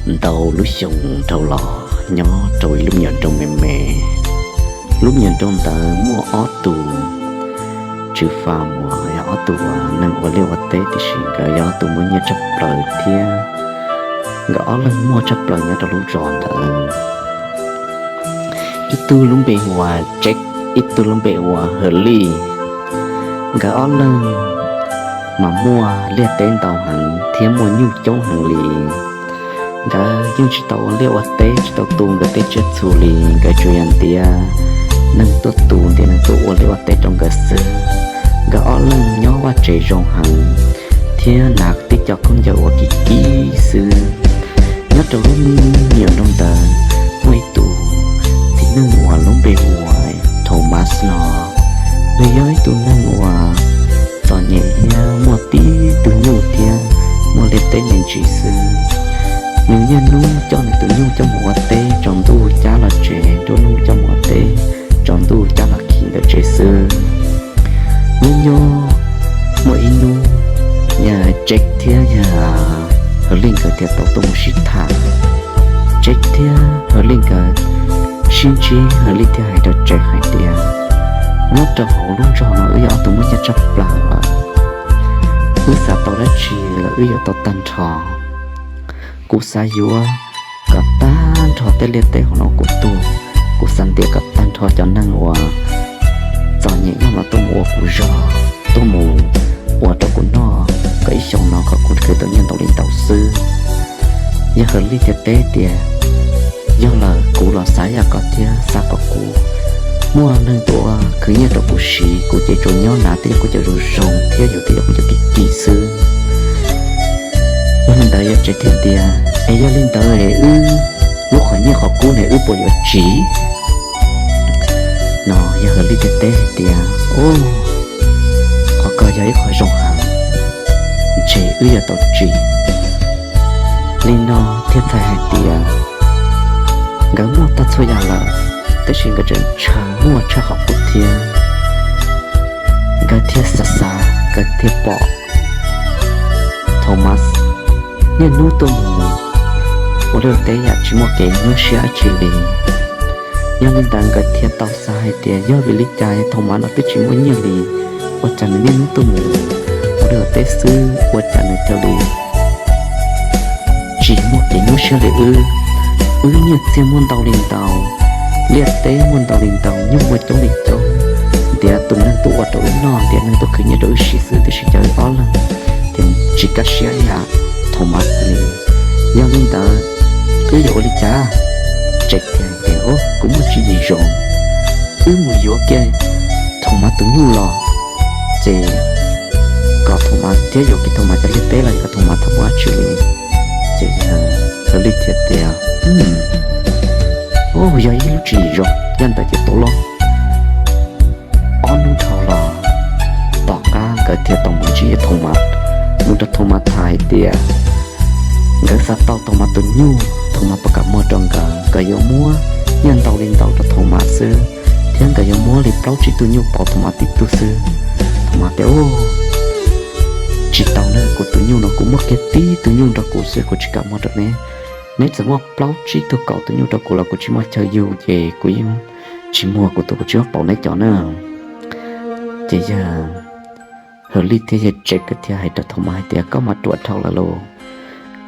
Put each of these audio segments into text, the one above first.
Ntau lub xyoo dhau los nyob rau ib lub me nyuam nroog me me. Lub me nyuam nroog ntawd muaj ob tug tswv fam uas yog ob tug uas neeg ua liaj ua teb tiam sis nkawd yog ob tug muaj nyiaj tshaj plaws thiab nkawd ob leeg muaj tshaj plaws nyob rau lub zos ntawd. Ib tug lub npe hu ua Tseb, ib tug lub npe hu ua Hawm Lij. Nkawd ob leeg mas muaj liaj teb ntau heev thiab muaj nyuj coob heev li. Nkawd yeej tsis tau ua liaj ua teb, tsis tau tu nkawd tej tsiaj txhu li, nkawd tsuas yog ntiav neeg tuaj tu, ntiav neeg tuaj ua liaj ua teb rau nkawd xwb. Nkawd ob leeg nyob vaj tsev zoo heev thiab hnav tib co khaub ncaws uas kim kim xwb. Nyob rau lub me nyuam nroog ntawd muaj ib tug txiv neej uas lub npe hu ua Thomas no. Nws yog ib tug neeg uas txom nyem thiab muaj tib tug nyuj thiab muaj liaj teb me ntsis xwb. Nws niaj hnub coj nws tus nyuj coj mus ua teb, tsaus ntuj cab los tsev, nruab hnub coj mus ua teb, tsaus ntuj cab los khi ntawm tsev xwb. Nyob nyob muaj ib hnub, yawg Tseb thiab yawg Hawm Lij nkawd thiaj tau tuaj mus sib tham. Tseb thiab Hawm Lij nkawd sib ntsib, Hawm Lij thiaj hais rau Tseb hais tias, nyob rau hauv lub nroog no wb yog ob tug muaj nyiaj tshaj plaws lawm, wb xav tau dab tsi los wb yuav tau tag nrho. Kuv xav yuav kom tag nrho tej liaj teb hauv no kuv tug, kuv xav ntiav kom tag nrho cov neeg uas txom nyem no los tuaj mus ua kuv zog, tuaj mus ua rau kuv noj, kom ib xyoos no kom kuv khwv tau nyiaj ntau li ntau xwb. Yawg Hawm Lij thiaj teb tias, yog lawm, kuv los xav yam koj thiab, xav kom kuv muaj neeg tuaj khwv nyiaj rau kuv siv, kuv ces tsuas nyob hnav tej yam khaub ncaws zoo zoo thiab yuav tej yam khaub ncaws kim kim xwb. Yog li ntawd yawg Tseb thiaj tias, es yog li ntawd es wb lub qhov nyiaj qhov kub ne wb puas yuav tsim? No yawg Hawm Lij thiaj teb hais tias, o, qhov ko yog ib qho zoo heev, ntshe wb yuav tau tsim. Li no thiaj txhais hais tias nkawd muaj tag txhua yam lawm, tab sis nkawd tseem ntshaw muaj tshaj qhov qub thiab. Nkawd thiaj xav xav, nkawd thiaj pom Thomas niaj hnub tuaj mus ua liaj teb yam tsis muaj kev nyuaj siab dab tsi li. Yog li ntawd nkawd thiaj tau xav hais tias yog vim li cas Thomas no twb tsis muaj nyiaj li, ua cas nws niaj hnub tuaj mus ua liaj teb xwb, ua cas nws thiaj li tsis muaj kev nyuaj siab li wb? Wb nyiaj txiag muaj ntau li ntau, liaj teb muaj ntau li ntau, nyuj muaj coob li coob, ntiav tus neeg tuaj ua rau wb noj, ntiav neeg tuaj khwv nyiaj rau wb siv xwb, tiam sis cas wb ob leeg ces tsis kaj siab ib yam Thomas li. Yog li ntawd wb yuav ua li cas? Tseb thiaj tias, o, kuv muaj tswv yim zoo, wb mus yuav kiag Thomas tus nyuj los, ces kom Thomas thiab yuav kiag Thomas cov liaj teb los kom Thomas tau muaj dab tsi li. Ces Hawm Lij thiaj tias, o, yog ib lub tswv yim zoo, yog ntawd ces tau los. Ob hnub dhau los, tom qab nkawd thiaj tau mus ntsib Thomas, mus nrog Thomas tham hais tias nkawd xav tau Thomas tus nyuj, Thomas puas kam muag rau nkawd, nkawd yuav muab nyiaj ntau li ntau rau Thomas xwb, thiab nkawd yuav muab li plaub tsib tug nyuj pauv Thomas tib tug xwb. Thomas tias, o, tsis tau na, kuv tus nyuj no kuv muaj kiag tib tug nyuj nrog kuv xwb, kuv tsis kam muag rau neb. Neb txawm muaj plaub tsib tug kaum tus nyuj rau kuv los kuv tsis muaj chaw yug, ces kuv yeej tsis muag kuv tus, kuv tsis muab pauv neb cov na. Ces yawg Hawm Lij thiab yawg Tseb nkawd thiaj hais rau Thomas hais tias, koj mas ruam dhau lawm lauj,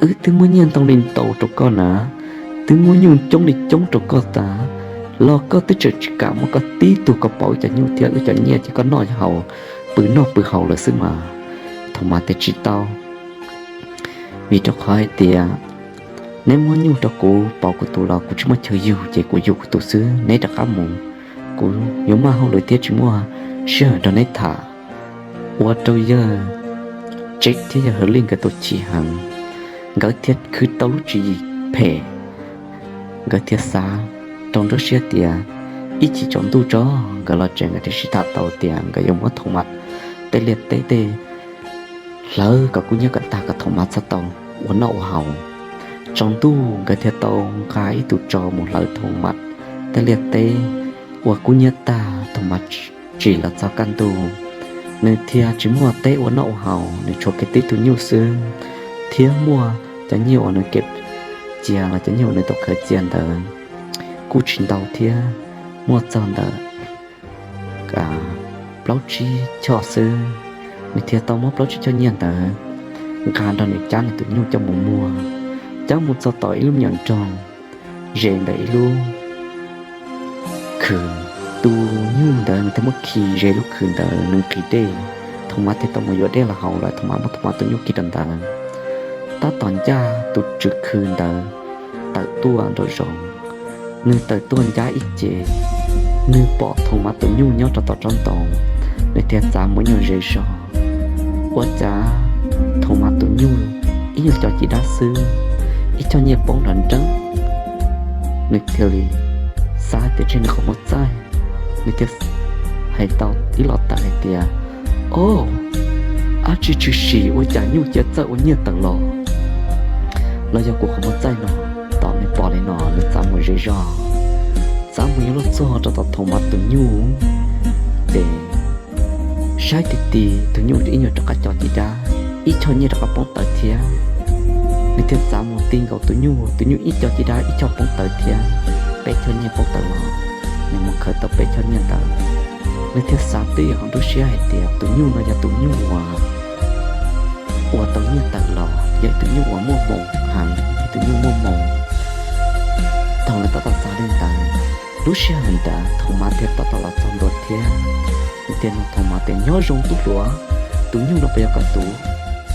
wb twb muab nyiaj ntau li ntau rau koj na, twb muab nyuj coob li coob rau koj tas los koj twb tseem tsis kam muab koj tib tug, koj pauv wb cov nyuj thiab wb cov nyiaj ces koj noj haus, pw noj pw haus lawm xwb mas. Thomas tias, tsis tau, vim rau qhov hais tias neb muab nyuj rau kuv pauv kuv tus los kuv tsis muaj chaw yug, ces kuv yug kuv tus xwb, neb rov qab mus, kuv yuav maj hauj lwm thiab tsis muaj sij hawm nrog neb tham. Ua rau yawg Tseb thiab yawg Hawm Lij nkawd tau chim heev, nkawd thiaj khwv tau lub tswv yim phem. Nkawd thiaj xav rau nruab siab tias ib chim tsaus ntuj tso nkawd los tsev, nkawd thiaj sib tham tau tias nkawd yuav muab Thomas tej liaj teb tej hlawv kom kub hnyiab kom tag kom Thomas txhob tau ua noj ua haus. Tsaus ntuj nkawd thiaj tau nqa ib tug tsov mus hlawv Thomas tej liaj teb ua kub hnyiab tag, Thomas tsim los txog kaj ntug, nws thiaj tsis muaj teb ua noj ua haus, nws tshuav kiag tib tug nyuj xwb, thiab muaj cov nyiaj uas nws kev cia los cov nyuj nws tau khaws cia ntawd kuj tsis ntau thiab, muaj txog ntawm plaub tsib choj xwb. Nws thiaj tau muab plaub tsib choj nyiaj ntawd nqa nrog nws cab nws tus nyuj coj mus muag, cab mus txog tom ib lub me nyuam nroog ze ntawm ib lub khw. Tus nyuj ntawd nws thiaj muab khi ze lub khw ntawd nws nqhis dej. Thaum Mav thiaj tau mus yuav dej los haus lawm, Thaum Mav muab Thaum Mav tus nyuj khi rau ntawd. Tab tom ncaj tus tswv khw ntawd tawm tuaj nraum zoov. Nws tawm tuaj ncaj ib ce, nws pom Thaum Mav tus nyuj nyob rau tom tsob ntoo, nws thiaj txav mus ib nyuag ze zog. Ua cas Thaum Mav tus nyuj ib nyuag co ci dab xwb, ib choj nyiaj poob nrov nreeb. Nws thiaj li xav tias ntshe nws qhov muag txaij, nws thiaj hais tau ib los tawm hais tias, Au, ab tsi tshwm sim ua cas nyuj cia txawj ua nyiaj tawm los? Los yog kuv qhov muag txaij no? Tos nws pom li no nws txav mus ze zog, txav mus yuav luag txog rau tom Thaum Mav tus nyuj, ces saib ti ti tus nyuj ib nyuag rov qab co ci dab, ib choj nyiaj rov qab poob tawm thiab. Nws thiaj txav mus ti nkaus tus nyuj, tus nyuj ib co ci dab ib choj poob tawm thiab, peb choj nyiaj poob tawm los. Nws mus khaws tau peb choj nyiaj ntawd, nws thiaj xav twj ywm hauv nruab siab hais tias tus nyuj no yog tus nyuj uas ua tau nyiaj tawm los, yog tus nyuj uas muaj hmoo heev, tus nyuj muaj hmoo. Thaum nws tab tom xav li ntawd, lub sij hawm ntawd Thaum Mav thiaj tab tom los txog ntua thiab. Nws thiaj nug Thaum Mav tias, Nyob zoo tub hluas, tus nyuj no puas yog koj tus?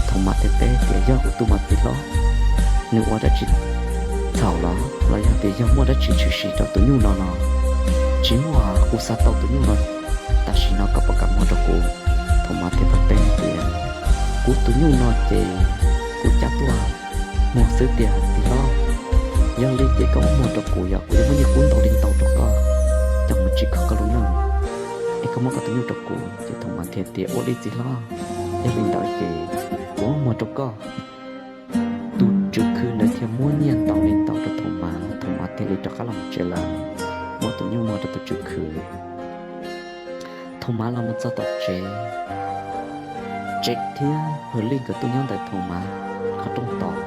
Thaum Mav thiaj teb tias, Yog kuv tus mas txiv hlob. Nws ua dab tsi txhaum los, los yog tias yog muaj dab tsi tshwm sim rau tus nyuj no no? Tsis muaj, kuv xav tau tus nyuj no, tam sim no koj puas kam muag rau kuv? Thaum Mav thiaj tau teb tias, Kuv tus nyuj no ces kuv cab tuaj muag xwb tiag txiv hlob. Yog li ces koj muab muag rau kuv, yog kuv yuav muab nyiaj kub ntau li ntau rau koj coj mus tsim kho koj lub neej, es koj muab koj tus nyuj rau kuv. Ces Thaum Mav thiaj tias, Ua li txiv hlob, yog li ntawd ces kuv muab muag rau koj. Tus tswv khw ntawd thiaj muab nyiaj ntau li ntau rau Thaum Mav, Thaum Mav thiaj li rov qab los tsev lawm, muab tus nyuj muag rau tus tswv khw. Thaum Mav los mus txog tom tsev, Tsem thiab Hwm Lij nkawd tuaj nyob ntawm Thaum Mav qhov rooj tos,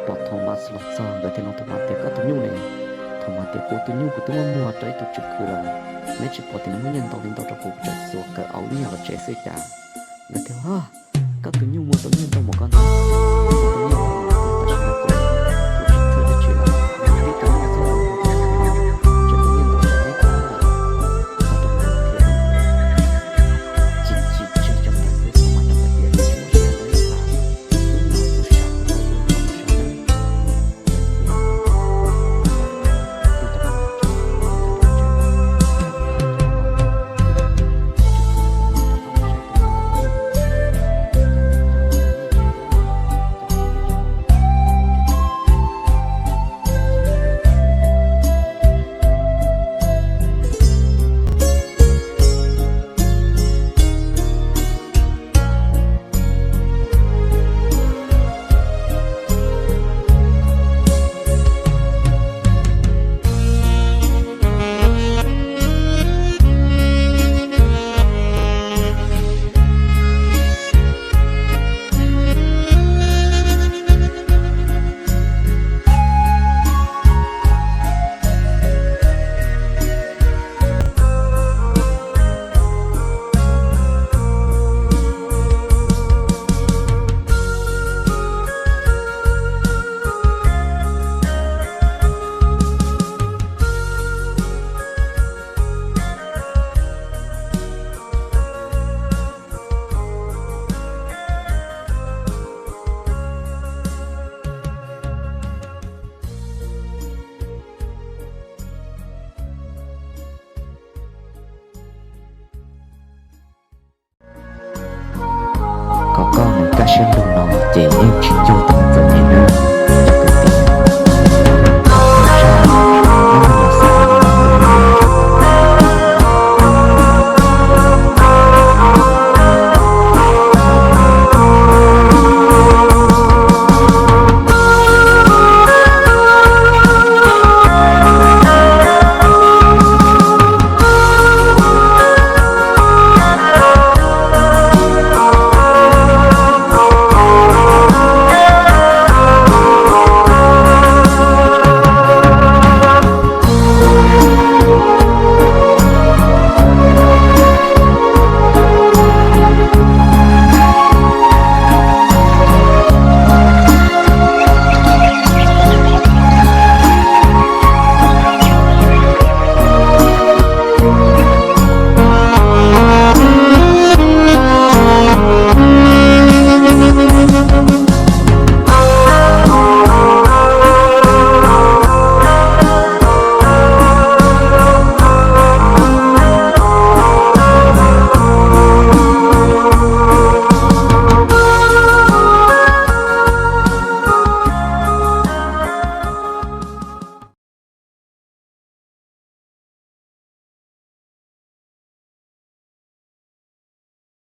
pom Thaum Mav los txog nkawd thiaj nug Thaum Mav tias, Koj tus nyuj ne? Thaum Mav tias, Kuv tus nyuj kuv twb muab muag rau ib tug tswv khw lawm, neb tsis pom tias nws muab nyiaj ntau li ntau rau kuv, kuv txawm xuas kawm auv ib nyuag los tsev xwb cas. Nkawd tias, Koj tus nyuj muag tau nyiaj ntau npaum koj ntag, muag tau nyiaj ntau npaum koj ntag, tam sim no kuv tsis txhawj dab tsi lawm, tib tug nyuj txawj los muag tau nyiaj ntau, tseem muaj nyiaj ntau npaum neb cov lawm. Thaum Mav rov qab thiaj chim chim tseg cov ntawd xwb, Thaum Mav rov qab tias, Tsis muaj tsi ntawd ib yam, hnub no kuv sam kuv tau tus nyuj kuv sam na. Kom koj mus kaj siab lug no ces yeej tsis cuag tau txom nyem